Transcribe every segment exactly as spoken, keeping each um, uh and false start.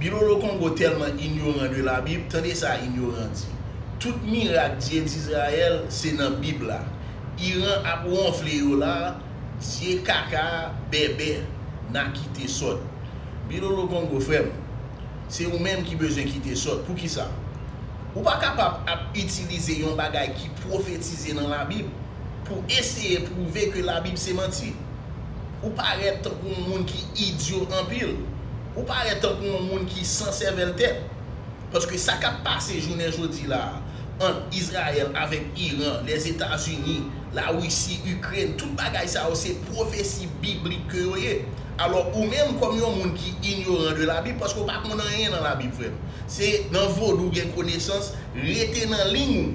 Bilolo Kongo tèlman inyoran de Labib, tande sa inyoran di. Tout mirak Dye Dizrayèl se nan Bib la. Iran ap wonfle yo la, Dye kaka, bèbè, n a kite sòt. Bilolo Kongo, frè m, se ou menm ki bezwen kite sòt. Poukisa? Ou pa kapab ap itilize yon bagay ki pwofetize nan Labib pou eseye pwouve ke Labib se manti. Ou parèt tankou yon moun ki idyo anpil. Ou parèt tankou yon moun ki san sèvèl tèt. Paske sa k ap pase jounen jodi la a, ant Izrayèl avèk Iran, Lèzetazini, Larisi, Ikrèn, tout bagay sa yo se pwofesi biblik ke yo ye. Alò, ou menm kòm yon moun ki inyoran de Labib, paske w pa konn anyen nan Labib, frè m. Se nan vodou w gen konesans, rete nan liy ou.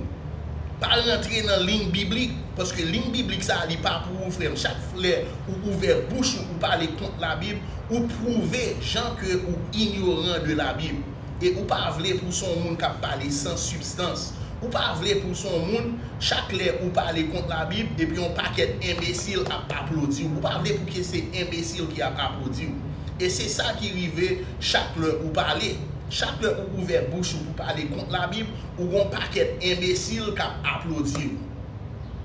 Pa rantre nan liy biblik, paske liy biblik sa a, li pa pou ou, frè m. Chak lè ou ouvè bouch ou, ou pale kont Labib, ou pwouve jan ke ou inyoran de Labib. E ou pa vle pou w se yon moun k ap pale san sibstans. Ou pa vle pou w se yon moun, chak lè ou pale kont Labib, epi yon pakèt enbesil ap aplodi w. Ou pa vle pou ke se enbesil ki ap aplodi w. E se sa ki rive chak lè ou pale. Chak lè ou ouvè bouch ou pou pale kont Labib, ou gon pakèt enbesil k ap aplodi w.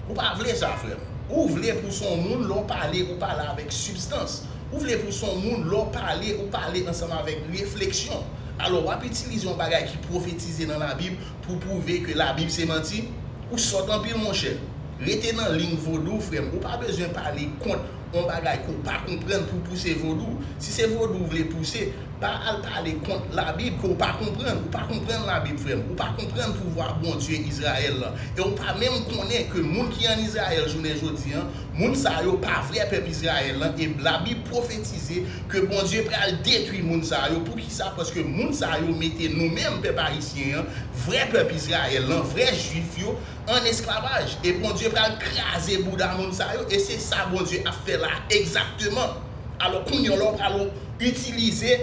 Ou pa vle sa, frè m. Ou vle pou w se yon moun, lè w pale, ou pale avèk sibstans. Ou vle pou w se yon moun, lè w pale, ou pale ansanm avèk refleksyon. Alò, w ap itilize yon bagay ki pwofetize nan Labib pou pwouve ke Labib se manti? Ou sòt anpil, monchè. Rete nan liy vodou, frè m. Ou pa bezwen pale kont yon bagay ke w pa konprann pou w pouse vodou. Si se vodou w vle pouse, pa al pale kont Labib ke w pa konprann. Ou pa konprann Labib, frè m. Ou pa konprann pouvwa Bondye Izrayèl lan. E w pa menm konnen ke moun ki ann Izrayèl jounen jodi a, moun sa yo pa vrè pèp Izrayèl lan. E Labib pwofetize ke Bondye pral detwi moun sa yo. Poukisa? Paske moun sa yo mete nou menm, pèp ayisyen an, vrè pèp Izrayèl lan, vrè jwif yo, ann esklavaj. E Bondye pral kraze bouda moun sa yo. E se sa Bondye ap fè la egzakteman. Alò, kounye a, lè w pral itilize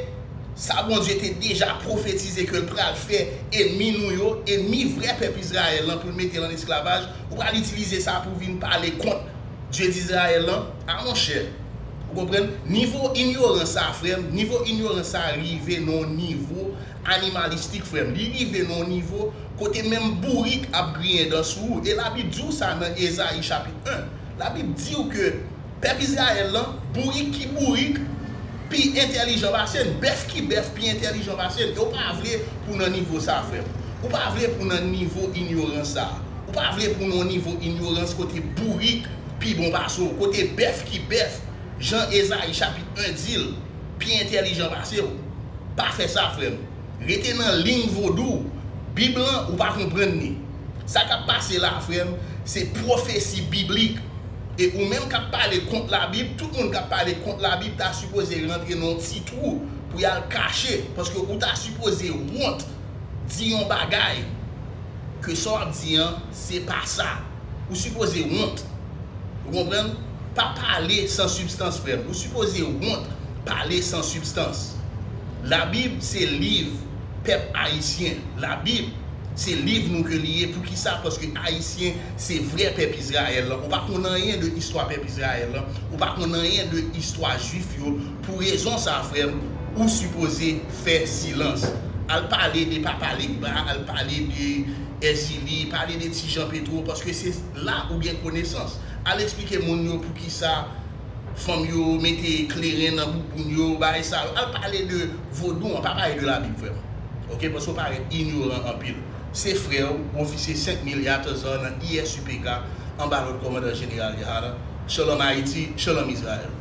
sa Bondye te deja pwofetize ke l pral fè enmi nou yo, enmi vrè pèp Izrayèl lan, pou l mete l ann esklavaj, ou pral itilize sa pou vin pale kont Dye Dizrayèl lan? A, monchè, ou konprann? Nivo inyorans sa, frè m, nivo inyorans sa rive nan yon nivo animalistik, frè m. Li rive nan yon nivo kote menm bourik ap griyen dan sou ou. E Labib di w sa nan Ezayi chapit en. Labib di w ke pèp Izrayèl lan, bourik ki bourik, pi entèlijan pase n. Bèf ki bèf, pi entèlijan pase n. E w pa vle pou w nan nivo sa, frè m. Ou pa vle pou w nan nivo inyorans sa. Ou pa vle pou w nan nivo inyorans kote bourik pi bon pase w, kote bèf ki bèf, jan Ezayi chapit en di l, pi entèlijan pase w. Pa fè sa, frè m. Rete nan liy vodou. Bib lan, ou pa konprann li. Sa k ap pase la, frè m, se pwofesi biblik. E ou menm k ap pale kont Labib, tout moun k ap pale kont Labib ta sipoze rantre nan yon ti twou pou y al kache. Paske ou ta sipoze wont di yon bagay ke sa w ap di an, se pa sa. Ou sipoze wont. Ou konprann? Pa pale san sibstans, frè m. Ou sipoze wont pale san sibstans. Labib se liv pèp ayisyen. Labib se liv nou ke li ye. Poukisa? Paske Ayisyen se vrè pèp Izrayèl lan. Ou pa konn anyen de istwa pèp Izrayèl lan. Ou pa konn anyen de istwa Jwif yo. Pou rezon sa, frè m, ou sipoze fè silans. Al pale de Papa Legba, al pale de Èzili, pale de Ti Jan Petwo, paske se la ou gen konesans. Al eksplike moun yo poukisa fanm yo mete kleren nan bouboun yo, bagay sa yo. Al pale de vodou an, pa pale de Labib, frè m. Oke, paske w parèt inyoran anpil. Se frè w, ofisye senk mil Yatazar nan I S U P K, anba lòd kòmandan jeneral Yahana. Shalom Ayiti, shalom Izrayèl.